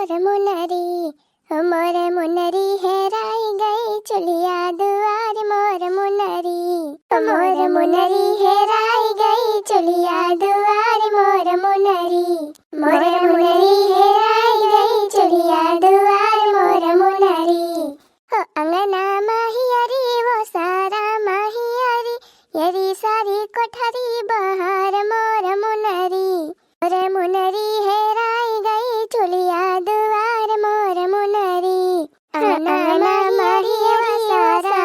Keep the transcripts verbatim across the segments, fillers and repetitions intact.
मोर मुनरी, ओ मोर मुनरी हेराई गई चुलिया दुआर मोर मुनरी। ओ मोर मुनरी हेराई गई चुलिया दुआर मोर मुनरी। मोर मुनरी हेराई गई चुलिया दुआर मोर मुनरी। हो अंगना माहियरी वो सारा माहियरी, यरी सारी कोठरी बहार मोर मुनरी। मोर मुनरी हेराई गई चुलिया दुआर मोर मुनरी। अंगना माहियरी वो सारा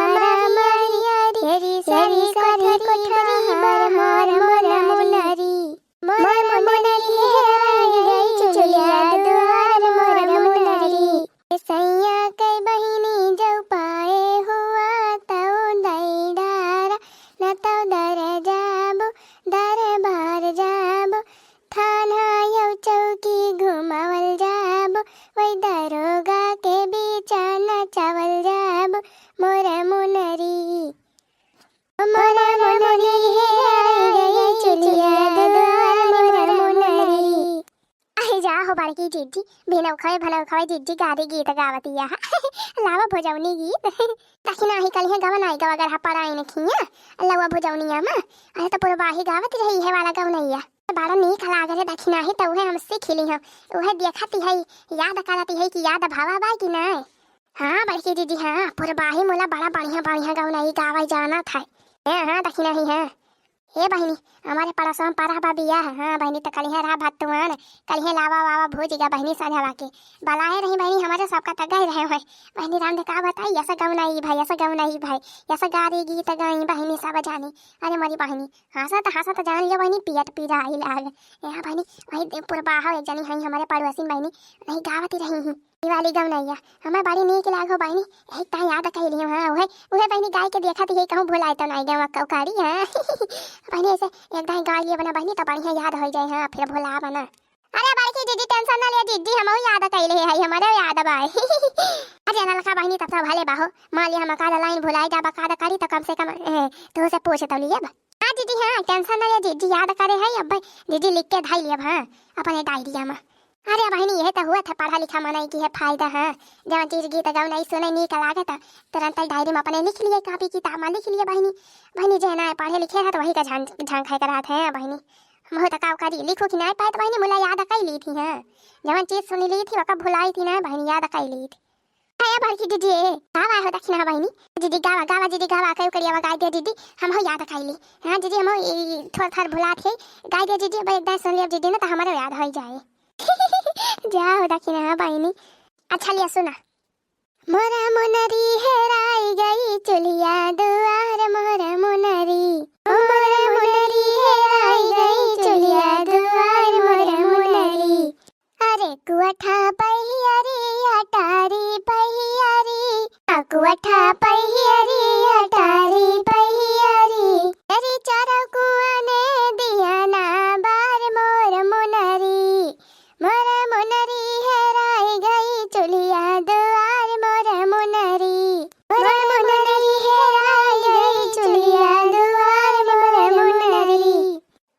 माहियरी, यरी सारी कोठरी बहार मोर मुनरी। मोर मुनरी हेराई गई चुलिया दुआर मोर मुनरी। ए सैया के बहिनी जौ पाए हुआ तौ दई डारा, न तौ दर जाबो, दरबार जाबो, थाना यौ चौकी घुमावल जाबो, वही दरोगा के बीचा नचावल जाबो, मोर मुनरी। मोर मुनरी हेराई गई चुलिया दुआर मोर मुनरी। अहे जा हो बड़की जिज्जी, भिनौखवे भनौखवे जिज्जी गारी गीत गावतिया। लावा भोजौनी गीत। दखिनाही कलिहे गवनाई गवा गरहा पड़ाइन खिया, लवा भोजौनिया मा। अरे तो पुरबाही गावत रही है वाला गवनैया। बड़ा नीक लागे रे दखिनाही, तो उहे हम सीख ली हम। उहे देखत है, याद करत है कि याद भावा बा कि नाय। हाँ बड़की दीदी, हाँ, पुरबाही मोला बड़ा बढ़िया बढ़िया गवनई गावै जानत है। हाँ, हाँ, दखिनाही, हाँ। हे बहिनी, हमारे पड़ोसवा में परा बा बियाह। हाँ बहिनी, तो कलिहे रहा भत्तुआन, कलिहे लावा वावा भूज गा बहिनी संझवा के। बलाए रही बहिनी, हमारे सबका त गए रहे हुए। बहिनी राम दे का बताई, ऐसा गवनई भाई, ऐसा गवनई भाई, ऐसा गारी गीत गाई बहिनी सब जानी। अरे मोरी बहिनी, हंसत हंसत जान लियो बहिनी, पियट पीरा आई लाग। यहाँ बहिनी, वही दे-, पुरबाहा एक जनी हई हमारे पड़ोसिन बहिनी, नहीं गावत ही रही ही। ई वाली गवनैया हमें बड़ी नीक लागो बहिनी, यही ताई याद कैली। हाँ, उहे, उहे बहिनी गाय के देखत ही कहूँ भुलाए तो नहीं गवा कौकारी। हाँ। बहिनी ऐसे एक दाई गाय लिए बना बहिनी तो बढ़िया याद हो जाए। हाँ, फिर भुला बना। अरे बड़की दीदी tension ना ले दीदी, हमहू याद कैले है, हमरे याद बा। अरे नलका बहिनी तब तो भले बाहो, मान लिया हम का लाइन भुलाई जाबा का करी तो कम से कम, ए, तू से पूछ तो लिए बा। हाँ दीदी, हाँ, tension ना ले दीदी, याद करे है अब दीदी लिख के धाई लियब, हाँ, अपने डायरिया में। अरे बहिनी, यह तो हुआ था पढ़ा लिखा मनई की है फायदा, हाँ, जवन चीज गीत गवनई सुने नीक लागत, तुरंत ही डायरी में अपने लिख लिए, कॉपी किताब में लिख लिए बहिनी। बहिनी जे ना पढ़े लिखे है तो वही का झांक झांक है करात है बहिनी। हम हो तो का करी, लिखो कि नहीं पाए तो बहिनी मुला याद कई ली थी, हाँ, जवन चीज सुनी ली थी वका भुलाई थी ना बहिनी, याद कई ली थी। ए बड़की दीदी, ए, गावा हो दखिना बहिनी। दीदी गावा, गावा दीदी गावा, कई करिया गाय दे दीदी, हम हो याद कैली। हाँ दीदी, हम हो ई थोड़ा थोड़ा भुलात है, गाय दे दीदी, अब एक दाई सुन लिया दीदी ना तो हमारे याद हो जाए। जा हो दखिना बहिनी। अच्छा लिया सुना। मोरा मुनरी हेराई गई चुलिया दुआर मोरा मुनरी। ओ मोरा मुनरी हेराई गई चुलिया दुआर मोरा मुनरी। अरे कुअठा पहियरी, अटारी पहियरी, अकुअठा पहियरी, अटारी पहियरी। तेरी चरकुआ ने दिया ना बार मोर मुनरी, मोर मुनरी हेराई गई चुलिया दुआर मोर मुनरी, मोर मुनरी हेराई गई चुलिया दुआर मोर मुनरी।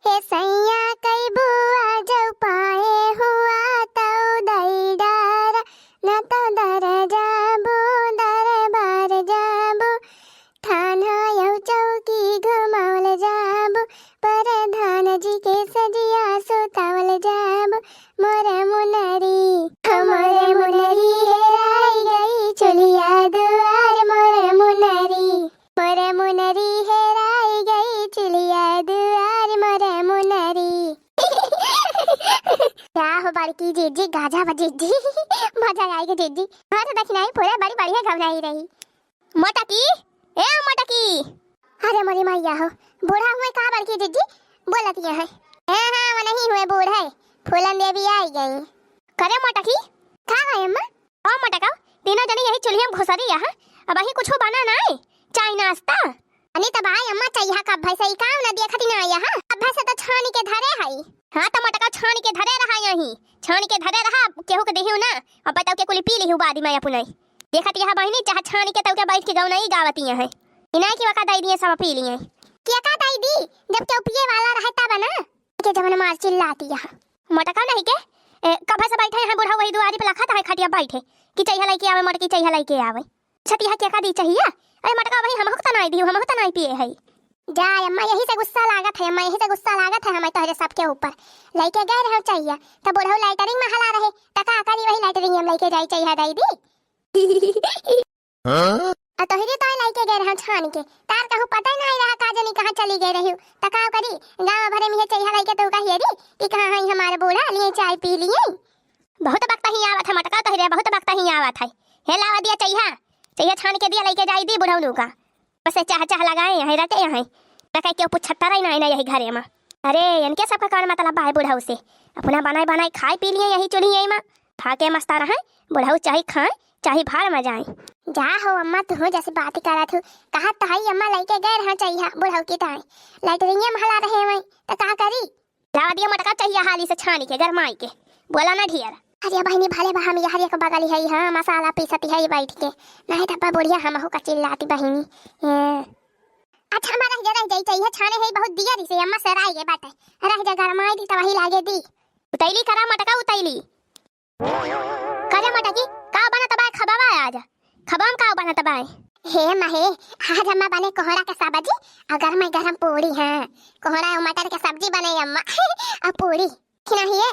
हे सैया कई बुआ जौ पाए हुआ तौ दई डारा, न तौ दर जाबो, दरबार जाबो, थाना यौ चौकी घुमावल जाबो, प्रधान जी के सजिया सुतावल जाबो, मोर मुनरी, मोर मुनरी हेराई गई चुलिया दुआर मोर मुनरी। मोर मुनरी हेराई गई चुलिया दुआर मोर मुनरी। का हो बड़की जीजी, गाजा बा जीजी। मजा आई गे जीजी। हाँ तो दखिनाही पूरा बड़ी बढ़िया गवनाई रही। मोटकी, ए मोटकी। अरे मोरी मैया हो, बूढ़ा हुए का बड़की जीजी बोलत ये है। हाँ हाँ, वो नहीं हुए बूढ़े, फूलन देवी आई गई। करे मोटकी, का भाई अम्मा? ओ मटकाओ, तीनों जनी यही चुल्हिया में घुसरी यहाँ। अबहीं कुछो बना नाय? चाय नाश्ता? अनी तब आई अम्मा, चाहिया कब भाई सही काम ना देखती ना आई यहाँ। अब भाई से तो छानी के धरे हई। हाँ तो मटकाओ छानी के धरे रहा यहीं। छानी के धरे रहा, केहू के देहियो ना। अब बताओ के कुली पी लिहू बाद में अपने। देखत यहाँ बहिनी, चाहे छानी के तौके बैठ के गवनई गावती यहाँ। इनाय की वका दई दिए सब पी लिए। के का दई दी? जब केहू पिए वाला रहे तब ना। के जवन मार चिल्लाती यहाँ। मोटका नहीं के? ए, कब से बैठे हैं बुढ़ऊ वही दुआरी पे लखत है खटिया बैठे कि चइहा लइके आवे मोटकी, चइहा लइके आवे। छतिया के का दी चइहा? अरे मोटका वही हमहू के त नाई दिहू, हमहू त नाई पिए है। जा अम्मा, यही से गुस्सा लागत है अम्मा, यही से गुस्सा लागत है हमें तोहरे सबके ऊपर। लइके गए रहे चइहा, त बुढ़ऊ लैटरिन में हला रहे, त का करी वही लैटरिन में लइके जाई चइहा दई दी। हाँ? आ तोहरी तो लइके गए रहे छान के, तार कहूँ पता ही नहीं रहा का जनी कहाँ चली गए रही। त का करी, गाँव भरे में ये चइहा लइके तो का हेरी कि कहाँ है हमारे बूढ़ा, लिए चाय पी लिए। बहुत वक्त ही आवत है मोटका तोहरे, बहुत वक्त ही आवत है। हे लावा दिया चइहा, चइहा छान के दिया लइके जाई दी बुढ़ऊ का। बस चाह चाह लगाए हैं, रटे हैं। रखे क्यों पुछता रही ना, ना यही घरे में। अरे, इनके सबका कौन मतलब बा है बुढ़ऊ से? अपना बनाए बनाए खाए पी लिए यही चूल्ही में। खा के मस्ता रहे, बुढ़ऊ चाहे खाए, चाहे भाड़ में जाए। जा हो अम्मा, तू जैसे बात करत हो, कहा तो है अम्मा लइके गए रहा चइहा बुढ़ऊ की ताई। लैटरिन में हला रहे वहीं, त का करी? लावा दिया मोटका चइहा हाली से छानी के, गरमाई के। बोला ना ढेर। अरे बहिनी, भले बा हम यहर एक बगली है, हाँ, मसाला पीसती है बैठ के। नहीं तब बुढ़िया हमहू का चिल्लाती बहिनी। ए। अच्छा, हमारा रह जा, रह जाई, चइहा छाने है बहुत दिया से, अम्मा सराई के बाटे। रह जा, गरमाई दी, त वही लागे दी। उतैली करा मोटका, उतैली। करे मोटकी, का बनत बा खबवा आज? खबवा में का बनत बा? हे माँ हे, आज अम्मा बने कोहड़ा के सब्जी, आ गरम गरम पूड़ी, हाँ। कोहड़ा और मटर के सब्जी बने अम्मा, और पूड़ी। कि नहीं ये?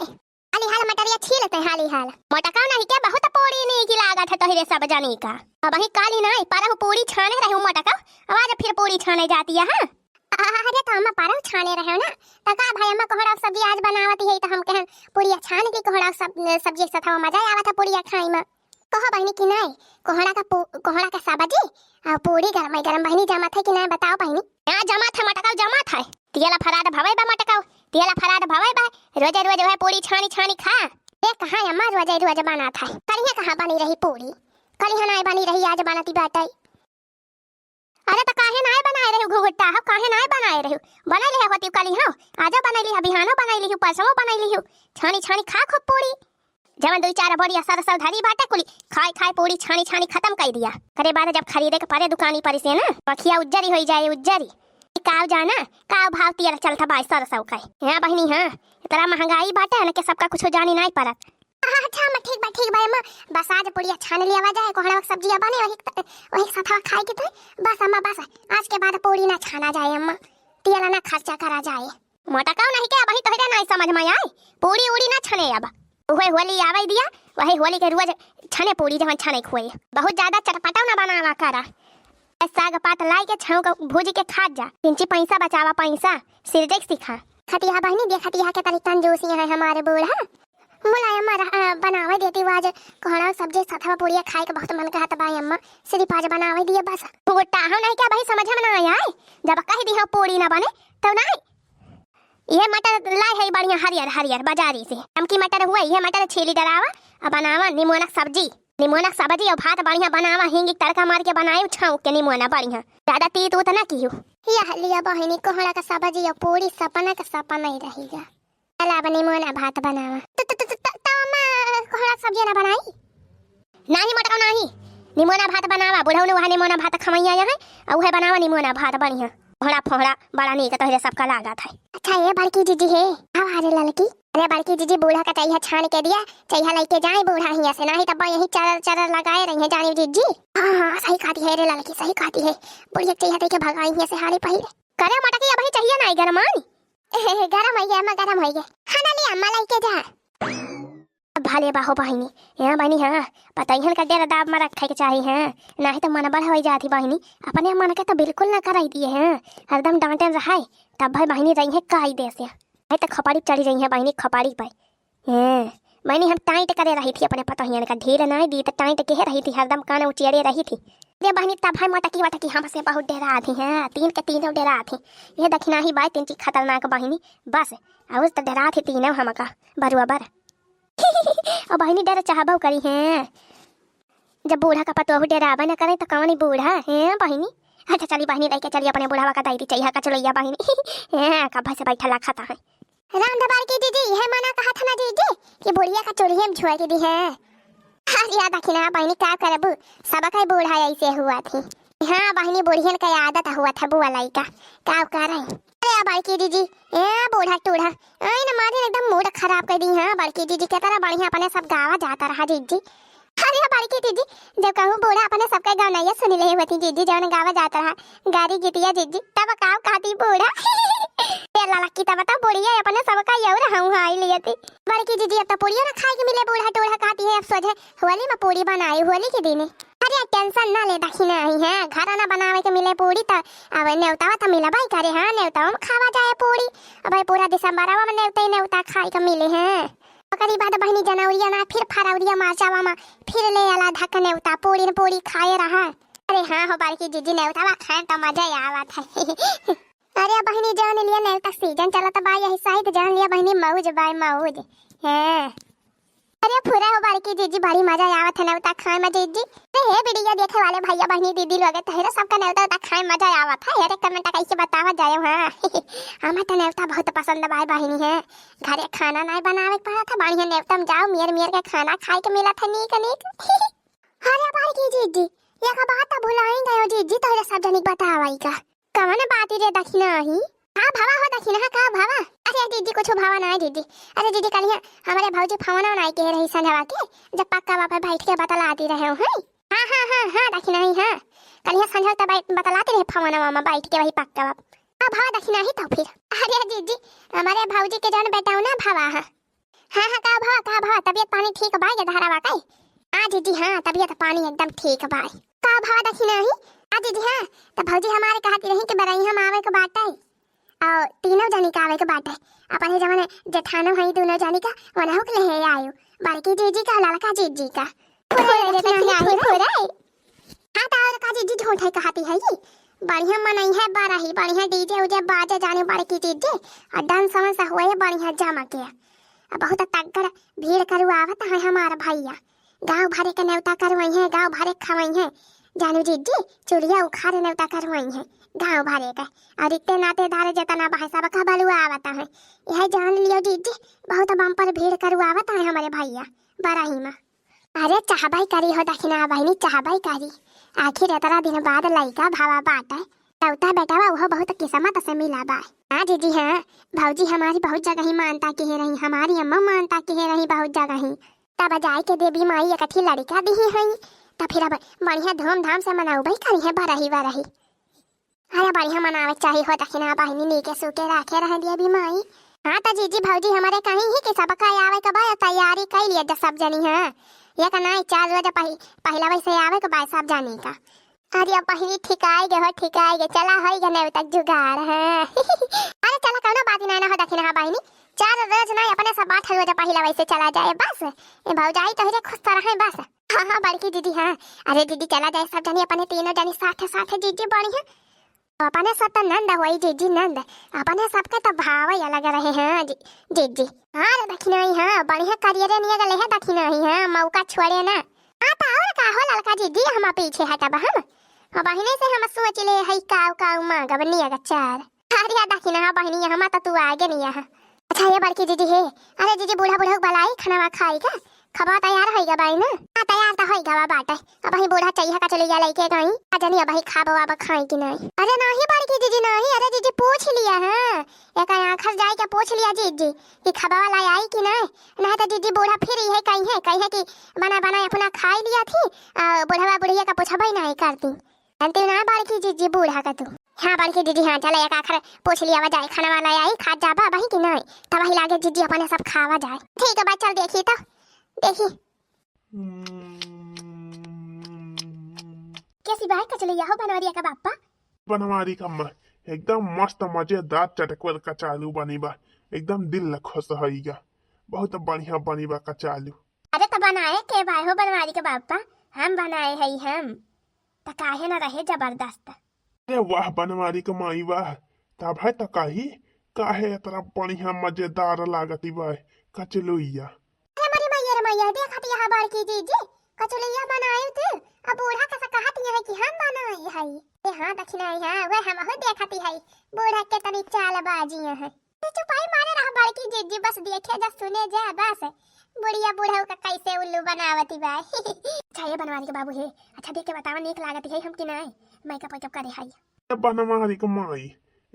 हाली हाल मटरिया छीलते हाली हाल। मोटका नहीं के बहुत पूड़ी नीक लागत है तोहरे सब जनी का। अबही काली नहीं, परहु पूड़ी छाने रहू मोटका, अब आज फिर पूड़ी छाने जाती है, हाँ? अरे तो अम्मा परहु छाने रहे ना, त का भाई अम्मा कोहड़ा सब्जी आज बनावती है, तो हम कहन पूड़िया छान के कोहड़ा सब, सब्जी सथवा मजा आवत है पूड़िया खाई में। कहो बहिनी कि नहीं, कोहड़ा का पू-, कोहड़ा का सब्जी और पूड़ी गरम गरम बहिनी जमत है कि नहीं बताओ बहिनी? हाँ जमत है मोटका, जमत है। तियला फराद भवे बा मोटका, तियला फराद भवे बा। रोजे रोज वह पूड़ी छानी छानी खा। ए कहाँ अम्मा रोजे रोज बनत है? कलिया कहाँ बनी रही पूड़ी? कलिया नहीं बनी रही, आज बनती बाटे। अरे त काहे नाय बनाए रहे घुघुट्टा हो, काहे नाय बनाए रहे? बनाई लिहा होती काली हो, आजो बनाई लिहा, बिहानो बनाई लिहू, परसों बनाई लिहू। छानी छानी खा खूब पूड़ी। जवन दुई चार बोरिया सरसों धरी बाटे कुली, खाए खाए पूड़ी छानी छानी खतम कर दिया। करे बाद जब खरीदे के परे दुकानी पर से ना, पखिया उज्जरी होई जाए, उज्जरी। काव जाना, काव भाव तियल चलता बाई सरसों का। हाँ बहिनी हाँ, इतना महंगाई बाटे ना कि सबका कुछ जानी नाय परत। अच्छा अम्मा, ठीक बा, ठीक बा अम्मा, बस आज पूड़िया छान लियावा जाए, कोहड़ा के सब्जिया बने, वही, वही साथवा खाए के तो बस अम्मा, बस आज के बाद पूड़ी ना छाना जाए अम्मा, तियला ना खर्चा करा जाए। मोटकाऊ नहीं के अबही तोहरे ना समझ में आए, पूड़ी उड़ी ना छने अब, उहे होली आवे दिया, वही होली के रोज छने पूड़ी जवन छने खुए, बहुत ज्यादा चटपटा ना बनावा करा। ए साग पात लाई के छौंक भूज के खा जा, तिनची पैसा बचावा, पैसा सिर देख सिखा। खतिया बहिनी देखतिया के तनी कंजूसी है हमारे बूढ़ा। मुलायम रह-, अ, बनावे देती वो आज कोहड़ा सब्जी सथवा पूड़िया खाए के बहुत मन कहत बा अम्मा, सिर्फ आज बनावे दिए बस। गोटा हो नहीं क्या भाई समझ में ना आया है, जब कह दी हो पूड़ी ना बने तो नहीं। ये मटर लाए है बढ़िया हरियर हरियर बाजारी से, चमकी मटर हुए, ये मटर छीली डरावा, अब बनावा निमोनक सब्जी। निमोनक सब्जी और भात बढ़िया बनावा, हींग के तड़का मार के बनाए, छौंक के निमोना बढ़िया, ज्यादा तीत उत ना किहू। यह लिया बहिनी, कोहड़ा का सब्जी और पूरी सपना का सपना ही रहेगा। चला अब निमोना भात बनावा। त, त, त, त, त अम्मा कोहड़ा सब्जी ना बनाई? नाही मोटका नाही, निमोना भात बनावा, बुढ़ऊ ने वह निमोना भात खवैया यहाँ, और वह बनावा निमोना भात बढ़िया। कोहड़ा फोहड़ा बड़ा नीक तोहरे सबका लागत है। अच्छा ये बड़की जीजी है, आवा रे ललकी। अरे बड़की जीजी, बूढ़ा का चइहा छान के दिया, चइहा लइके जाए बूढ़ा हियाँ से, नाही तब यही चरर चरर लगाए रही है जानी जीजी। हाँ, हाँ, सही कहती है रे ललकी, सही कहती है। बुढ़िया चइहा देके भगाई हियाँ से हाली पहिरे। करे मोटकी अबही चइहा नाही गरमाई। गरम होइगे अम्मा, गरम होइगे। खाना ले अम्मा लइके जा। भले बाहो बहिनी, हाँ बहिनी, हाँ, पतइहन का डेरा दाब में रखे के चाही, हाँ, नाही तो मन बढ़ होई जाती बहिनी, अपने मन के तो बिल्कुल ना कराई दिए, हाँ, हरदम डांटन रहाय, तब भाई बहिनी रही है काई दे से, नहीं तो खपाड़ी चढ़ी रही है बहिनी, खपाड़ी पे। हाँ, बहिनी हम टाइट करे रही थी अपने पतोहियन का, ढील नाई दी तो टाइट के रही थी, हरदम कान उचेड़े रही थी। अरे बहिनी तब भाई मोटकी वटकी हमसे बहुत डेरा थी, हाँ, तीन के तीनों डेरा थी। ये दखिना ही बाई तीन चीज खतरनाक बहिनी, बस, और तो डेरा थी तीनों हमका बरुआ बर। और बहिनी डेरा चाहबो करी हैं, जब बूढ़ा का पतोहू डेराबे न करे तो कौन ही बूढ़ा है बहिनी। अच्छा चली बहिनी लेके चली अपने बूढ़ावा का दाई दी चाहिए का चलैया बहिनी। हैं, कब से बैठा लाखा था है। राम दबार की जीजी, है मना कहा था ना जीजी कि बुढ़िया का चूल्हे में छोड़ के दी है। अरे याद रखी ना बहिनी, का करबू, सबका ही बूढ़ा ऐसे हुआ थी। हाँ बहिनी, बुढ़ियन का आदत हुआ था बुआ लइका, का करे। ए बड़की जीजी, ए बूढ़ा टूढ़ा, आई न मारी एकदम मूड खराब कर दी। हाँ बड़की जीजी, के तरह बढ़िया अपने सब गावा जाता रहा जीजी। अरे बड़की जीजी, जब कहूँ बूढ़ा अपने सबके गाना ये सुन ले होती जीजी, जौन गावा जाता रहा गारी गीतिया जीजी, तब काव कहती बूढ़ा। ए ललकी, तब तो बुढ़िया अपने सबका यौर हूँ हाई लिए थी। बड़की जीजी, अब तो पूड़ियो ना खाए के मिले, बूढ़ा टूढ़ा कहती है, अब सोझे होली में पूड़ी बनाई, होली के दिन। अरे टेंशन ना ले दखिना ही है, घर ना बनावे के मिले पूड़ी त अब नेवतावा त मिलबा ही करे। हाँ, नेवतावा में खावा जाए पूड़ी। अब भाई पूरा दिसंबरवा में नेवता ही नेवता खाए के मिले हैं। ओकरी बाद बहिनी जनवरिया ना, फिर फरवरिया मार्चवा में फिर ले आला धक नेवता, पूड़ी न पूड़ी खाए रहा। अरे हाँ हो बड़की जीजी, नेवतावा खाए त मजा ही आवत है। अरे बहिनी जान लिया नेवता सीजन चलत बा, यही साइड जान लिया बहिनी, मौज बाय मौज। हाँ। अरे फुरा हो बड़की जीजी, बड़ी मजा आवत है नेवता खाए में जीजी। अरे हे वीडियो देखे वाले भैया बहिनी दीदी लोग, तहरे सबका नेवता उता खाए में मजा आवत है। अरे कमेंट कैसे बतावा जाए। हाँ। हमें तो नेवता बहुत पसंद बाय बहिनी है। घरे खाना नहीं बनावे के पड़त है, बढ़िया नेवता में जाओ, मियर मियर के खाना खाए के मिलत है नीक नीक। अरे बड़की जीजी, एक बात तो भुलाई गयो जीजी, तोहरे सब जनिक बतावाई का। कवन बात रे दखिना ही? का भवा हो दखिना, का भवा? अरे जीजी, कुछ भवा ना है जीजी। अरे जीजी, कलिया हमारे भौजी फवना ना के रही संझवा के, जब पक्का बाप बैठ के बतलाती रहे हो, हैं? हाँ, हाँ, हाँ, हाँ, दखिना ही, हाँ। कलिया संझवा त बै-, बतलाती रहे फवना मामा बैठ के वही पक्का बाप। का भवा दखिना ही तो फिर? अरे जीजी, हमारे भौजी के जौन बेटा ना भवा है, हाँ, हाँ, का भवा, का भवा, तबियत पानी ठीक बा ये धरावा काई? हाँ जीजी, हाँ, तबियत पानी एकदम ठीक बा। का भवा दखिना ही? हाँ जीजी, हाँ, त भौजी हमारे कहती रही कि बरई हम आवे के बाटे। और तीनों जनी का आवे के बाटे। अपन ही जवन जेठानो हई दोनों जनी का, ओनहु के लेहे आयो। बड़की जीजी का, लड़का जीजी का। फुरे रे, फुरे, दखिना ही, फुरे। हाँ, त और का जीजी झूठ है कहती है ये? बढ़िया मनई है बरही, बढ़िया डीजे उजे बाजे जाने बड़की जीजी। और डांस वांस हुए बढ़िया जमा के। आ बहुत तगड़ भीड़ करुआवत है हमार भैया। गाँव भरे के नेवता करवई है, गाँव भरे खवई है। जानू जीजी, चुलिया उखाड़ नेवता करवई है गाँव भरे के। और इतने नातेदार जितना बा है, सबका बलुआवत है। यह जान लियो जीजी, बहुत बम्पर भीड़ करुआवत है हमारे भैया बरही में। अरे चाहबई करी हो दखिना बहिनी, चाहबई करी। आखिर इतना दिन बाद लइका भवा बाटे। नेवता बेटवा उहो बहुत किस्मत से मिला बा। हाँ जीजी, हाँ, भौजी हमारी बहुत जगह ही मानता किहे रही, हमारी अम्मा मानता किहे रही बहुत जगह ही। तब जाए के देवी माई एकठी लड़का दिही हई, त फिर अब बढ़िया धूमधाम से मनौबई करी है बरही वरही। अरे बढ़िया मनावे के चाही हो दखिना बहिनी, नीके सूके राखे रह देवी माई। हाँ त जीजी भौजी हमारे कहीं ही कि सबका आवे के बा, तैयारी कई लिया जा सब जनी। हाँ, एक नाई चार रोज पहि-, पहिला वैसे आवे के बा सब जनी का। अरे अब बहिनी ठिकाई गे हो, ठिकाई गे, चला होई गे नेवता जुगाड़। हाँ। अरे चला कौनो बात ही नहीं ना हो दखिना बहिनी, चार रोज नहीं अपने सब आठ रोज पहिला वैसे चला जाए बस। ए भौजाई तोहरे खुश तो रहे बस। हाँ हाँ बड़की दीदी हाँ। अरे दीदी चला जाए सब जनी अपने तीनों जनी साथ साथ जीजी बढ़िया। अपने सब त नंद होई जीजी नंद, अपने सबके त भाव ही अलग रहे हैं जी-, जीजी। हाँ रे दखिनाई हाँ, बढ़िया करियरे निया गले है दखिनाई हाँ, मौका छोड़े ना। हाँ त और का हो ललका जीजी, हम पीछे हटब हम। हाँ बहिने से हम सोच ले हई काऊ काऊ मांगब निया चार। अरे दखिना हाँ बहिनी, हम त तू आगे निया है। अच्छा ये बड़की जीजी हे, अरे जीजी बूढ़ा बूढ़ा बलाई खाना खाई का? खबा तैयार होई गा बाई ना? हाँ, तैयार त होई गवा बाटे। अब ही बूढ़ा चइहा कचलिया लइके गई। आ जनी अब ही खाबो अब खाई कि नहीं। अरे नहीं बड़की जीजी नहीं, अरे जीजी पूछ लिया है। एक आखिर जाए के पूछ लिया जीजी कि खबा वाला आई कि नहीं। नहीं तो जीजी बूढ़ा फिर इहे कही है, कही है कि बना बना अपना खाई लिया थी, आ, बुढ़वा बुढ़िया का पूछबे नहीं करती। जानती ना बड़की जीजी बूढ़ा का तू। हाँ बड़की जीजी हाँ, चला एक आखिर पूछ लिया जाए, खाना वाला आई खा जाबा अब ही कि नहीं। तब वही लागे जीजी अपने सब खावा जाए। ठीक है बा, चल देखी तो। देखी। कैसी बाय कचलैया हो बनवारिया का बापा? बनवारी का अम्मा, एकदम मस्त मजेदार चटकवर कचालू बनी बा, एकदम दिल खुश होइगा। बहुत बढ़िया बनी बा कचालू। अरे त बनाए के बाय हो बनवारी का बापा? हम बनाए हई हम। त काहे न रहे जबरदस्त। अरे वाह बनवारी का माई वाह, तब है त कही काहे इतना बढ़िया मजेदार लागती बा कचलुइया। अरे मरी मैया रे मैया, देखत यहाँ बड़की जीजी, कचलुइया बनाए थे, अब बूढ़ा कैसे कहत यहाँ कि हम बनाए हई। ए हाँ दखिना हाँ, वह हम हो देखत हई, बूढ़ा के तनी चालबाजी है। ए चुपाई मारे रहा बड़की जीजी, बस देखे जा सुने जा बस, बुढ़िया बूढ़ा का कैसे उल्लू बनावती बा। अच्छा ये बनवारी के बाबू हे, अच्छा देख के बतावा नीक लागत है हम कि नहीं, मेकअप वेकअप करे हई। ए बनवारी के माई,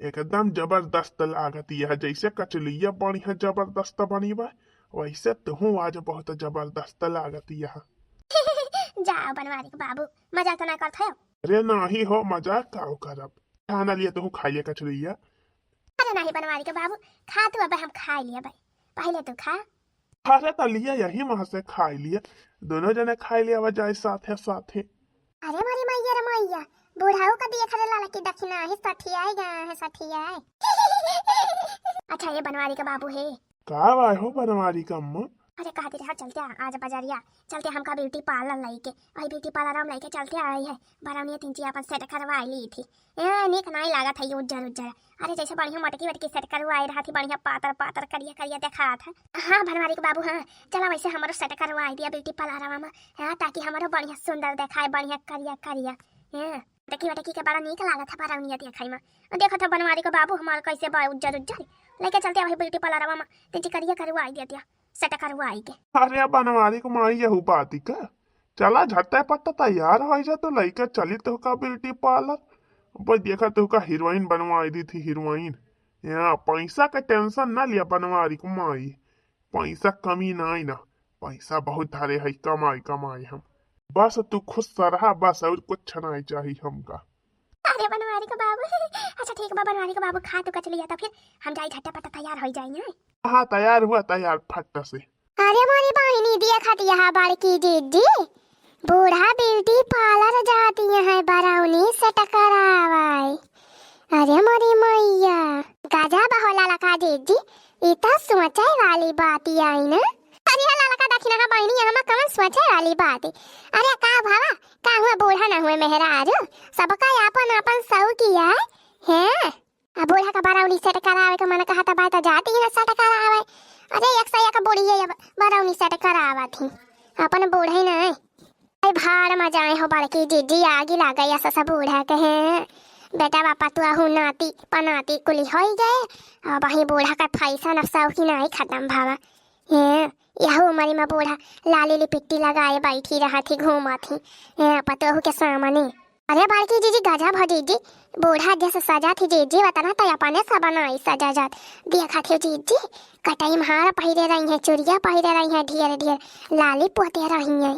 एकदम जबरदस्त लागत यह, जैसे कचलिया बढ़िया जबरदस्त बनी बा, वैसे तुहू आज बहुत जबरदस्त लागत यह। जा बनवारी के बाबू, मजाक तो ना करत हो। अरे नाही हो, मजाक का करब। खाना लिए तुहू खाई लिए कचलिया। अरे नाही बनवारी के बाबू, खा तू, अब हम खाई लिए भाई, पहले तू खा। अरे त लिया यही मह से खाई लिए, दोनों जने खाई लिए, अब जाए साथे साथे। अरे मोरी मैया रे मैया, बुढ़ाऊ का दिए खरे लाला की दक्षिणा है, सठियाए गए हैं, सठियाए। अच्छा ये बनवारी का बाबू है। का बाय हो बनवारी का अम्मा? अरे कहती रहा चलते आज बजरिया, चलते हमका ब्यूटी पार्लर लेके, वही ब्यूटी पार्लर हम लेके चलते आई है, बरौनिया तिनची अपन सेट करवा ली थी। ए, नीक नाई लागत है ये उज्जर उज्जर। अरे जैसे बढ़िया मटकी वटकी सेट करवाए रहा थी, बढ़िया पातर पातर करिया करिया देखात है। हाँ बनवारी के बाबू, हाँ चला वैसे हमरो सेट करवाए दिया ब्यूटी पार्लरवा में, हाँ ताकि हमरो बढ़िया सुंदर देखाए, बढ़िया करिया करिया। हाँ मटकी वटकी के बड़ा नीक लागत है बरौनिया देखै में। देखत है बनवारी के बाबू हमार कैसे बा उज्जर उज्जर, लेके चलते वही ब्यूटी पार्लरवा में तिनची करिया करवाए दिया, सेट करवाए के। अरे बनवारी के माई यहू बाती का, चला झट्टे पट्टे तैयार हो जा तो लइका चली तोहका ब्यूटी पार्लर। अब देखा तोहका हीरोइन बनवाई दी थी हीरोइन। यहाँ पैसा का टेंशन ना लिया बनवारी को माई, पैसा कमी ना आई ना, पैसा बहुत धरे है कमाई कमाई हम। बस तू खुश रहा बस और कुछ नहीं चाहिए हमका। अरे बनवारी का बाबू, अच्छा ठीक बा बनवारी का बाबू, खा तू कचलिया तो फिर हम जाई झट्टे पट्टे तैयार हो जाई। हाँ तैयार हुआ तैयार फट से। अरे मोरी बहिनी देखत यह बड़की जिज्जी, बूढ़ा ब्यूटी पार्लर जाती है बरौनी सेट करावाई। अरे मोरी मैया, गजब हो ललका जिज्जी, ई तो सोचे वाली बात आई ना। अरे ललका दक्षिणा बहिनी, यहाँ कौन सोचे वाली बात है? अरे का भावा, का हुआ बूढ़ा ना हुए मेहरारू, सबका अपन अपन शौक है। हैं? अब बूढ़ा का बरौनी सेट करावे के मन कहत बा त जाती है सेट करावे। अरे एक से एक बूढ़िए अब बरौनी सेट करावत ही, अपन बूढ़े नहीं। आई भाड़ में जाए हो बड़की जिज्जी, आगी लागे या ससा बूढ़ा के हैं। बेटा बापा तू आहू नाती पनाती कुली होई गए, अब वही बूढ़ा का फैशन अब शौकी नहीं खत्म भावा। हैं, यहू उमरी में बूढ़ा लाली लिपिट्टी लगाए बैठी रहत ही, घूमत ही, हैं, पतोहू के सामने। अरे बड़की जिज्जी, गजब हो जिज्जी, बूढ़ा जैसे सजत ही जिज्जी, वतना तो अपने से बनाई सजा जात। देखत ही जिज्जी, कटई में हार पहिरे रही है, चुरिया पहिरे रही है, ढेर ढेर लाली पोते रही है।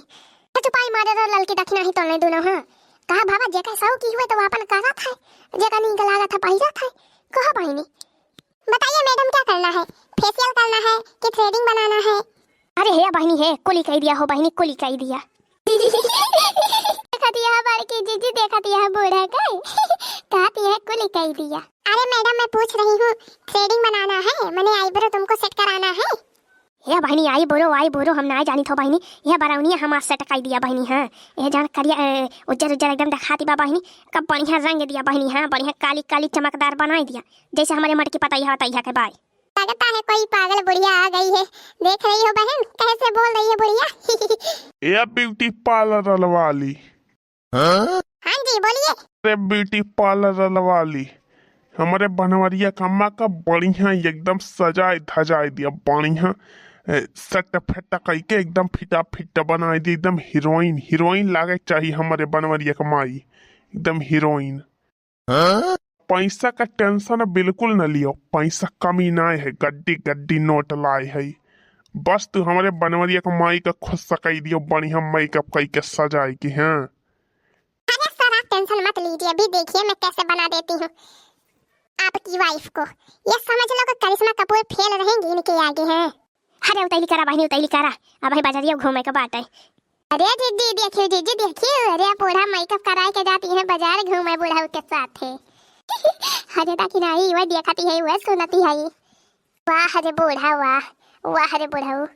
तो चुपाई मारे रह ललकी दखिना ही तोले दुनो, हाँ। कहा भावा, जेकर शौक की हुए तो वो अपन करत है, जेकर नीक लागत है पहिरत है। कहो बहिनी, बताइए मैडम, क्या करना है? फेशियल करना है कि थ्रेडिंग बनाना है? अरे हे बहिनी हे, कुली कई दिया हो बहिनी, कुली कई दिया। देखत यह बड़की जिज्जी, देखत यह बूढ़ा के, कहत यह कुली कई दिया। अरे मैडम, मैं पूछ रही हूँ, थ्रेडिंग बनाना है, मैंने आईब्रो तुमको सेट कराना है? हे बहिनी, आईब्रो, आईब्रो हम ना जानित हो बहिनी, यह बरौनिया हमार सेट कई दिया बहिनी। हाँ, यह जान करिया, ए, उज्जर उज्जर एकदम देखाती बा बहिनी, कब बढ़िया रंग दिया बहिनी। हाँ, बढ़िया काली काली चमकदार बनाई दिया, जैसे हमारे मटकी पतैया वतैया के बाय। लगता है कोई पागल बुढ़िया आ गई है, देख रही हो बहन कैसे बोल रही है बुढ़िया। ए ब्यूटी पार्लर वाली। हाँ? हाँ जी, बोलिए। अरे ब्यूटी पार्लर वाली, हमरे बनवरिया का अम्मा का बढ़िया एकदम सजाए धजाए दिया, बढ़िया, ए, सट फट कई के एकदम फिटा फिट बनाए दिया, एकदम हीरोइन, हीरोइन लागे चाहिए हमरे बनवरिया का माई, एकदम हीरोइन। हाँ? पैसा का टेंशन बिल्कुल न लियो, पैसा कमी नाय है, गड्डी गड्डी नोट लाए है। बस तू हमरे बनवरिया का माई का खुश सकई दियो, बढ़िया मेकअप कई के सजाए के, हाँ। अरे सर, आप टेंशन मत लीजिए, अभी देखिए मैं कैसे बना देती हूँ आपकी वाइफ को। ये समझ लो कि करिश्मा कपूर फेल रहेंगी इनके आगे, हैं। अरे उतैली करा बहिनी, उतैली करा, अब भाई बजरिया घूमे के बाटे। अरे दीदी देखियो, दीदी देखियो, अरे बूढ़ा मेकअप कराए के जाती है बाजार घूमे बुढ़ऊ के साथे। अरे ताकि नहीं, वह देखती है, वह सुनती है। वाह रे बूढ़ा, वाह, वाह रे बुढ़ऊ।